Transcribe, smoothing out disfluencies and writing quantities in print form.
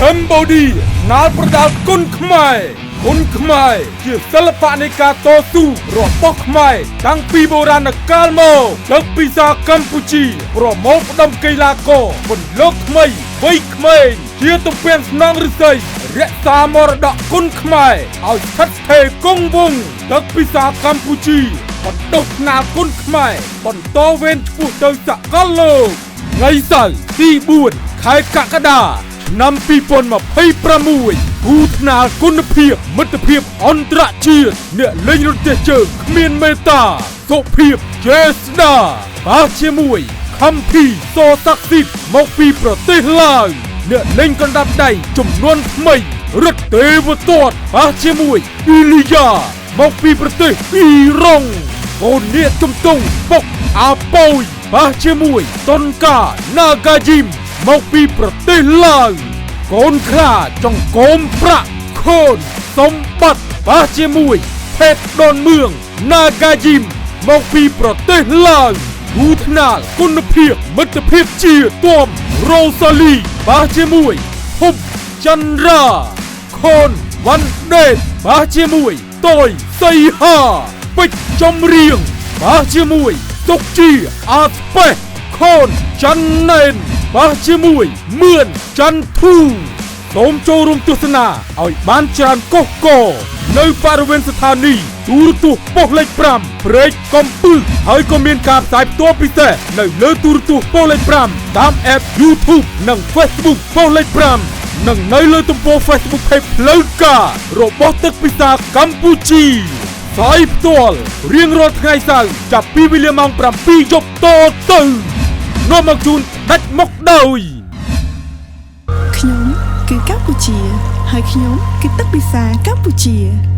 កម្ពុជាណាល់ប្រដាល់គុនខ្មែរគុនខ្មែរជាសិល្បៈនៃការតស៊ូរបស់ខ្មែរតាំងពីបុរាណកាលមកទឹកពិសាកម្ពុជាប្រមូលផ្ដុំកីឡាករពន្លកថ្មីវ័យក្មេងជាទំពាំងស្នងឫស្សីរក្សាមរតកគុនខ្មែរឲ្យស្ថិតស្ថេរគង់វង្សទឹកពិសាកម្ពុជាបណ្ដុះថ្នាលគុនខ្មែរបន្តវេនឆ្ពោះទៅសកលលោកថ្ងៃសៅរ៍ទី4ខែកក្កដាឆ្នាំ2026គូថ្នាលគុណភាពមិត្តភាពអន្តរជាតិអ្នកលេងរន្ទះជើងគ្មានមេត្តាសុភាពចេស្តាបាជាមួយខំភីសសាក់ស៊ីតមកពីប្រទេសឡាវអ្នកលេងកណ្ដាប់ដៃចំនួនថ្មីរិទ្ធទេវទត្តបាជាមួយអ៊ីលីយ៉ាមកពីប្រទេសអ៊ីរ៉ង់កូននាគជំទង់បុកអាប៉យបាជាមួយតុនកាណាហ្គាជីមមកពីប្រទេសឡាវកូនខ្លាចង្កូមប្រាក់ខូនសម្បត្តិបាជាមួយភេទដនមឿងណាហ្គាជីមមកពីប្រទេសឡាវគូថ្នាលគុណភាពមិត្តភាពជាទួមរ៉ូសាលីបាជាមួយភពចន្ទ្រាខូនវ៉ាន់ដេតបាជាមួយតយសីហាពេជ្រចំរៀងបាជាមួយសុកជាអាស្បេះខូនច័ន្ទណែនបាជាមួយមឿនចន្ទធូសូមចូលរួមទស្សនាឲ្យបានច្រើនកុះកនៅបរិវេណស្ថានីយ៍ទូរទស្សន៍ប៉ុស្តិ៍លេខ5ព្រែកកំពឹសហើយក៏មានការផ្សាយផ្ទាល់ពិសេសនៅលើទូរទស្សន៍ប៉ុស្តិ៍លេខ5តាម App YouTube និង Facebook ប៉ុស្តិ៍លេខ5និងនៅលើទំព័រ Facebook Page ផ្លូវការរបស់ទឹកពិសាកម្ពុជាផ្សាយផ្ទាល់រៀងរាល់ថ្ងៃសៅរ៍ចាប់ពីវេលាម៉ោង7យប់តទៅនាំមកជូនដាច់មកដោយ ខ្ញុំគឺកម្ពុជា ហើយខ្ញុំគឺទឹកពិសាកម្ពុជា។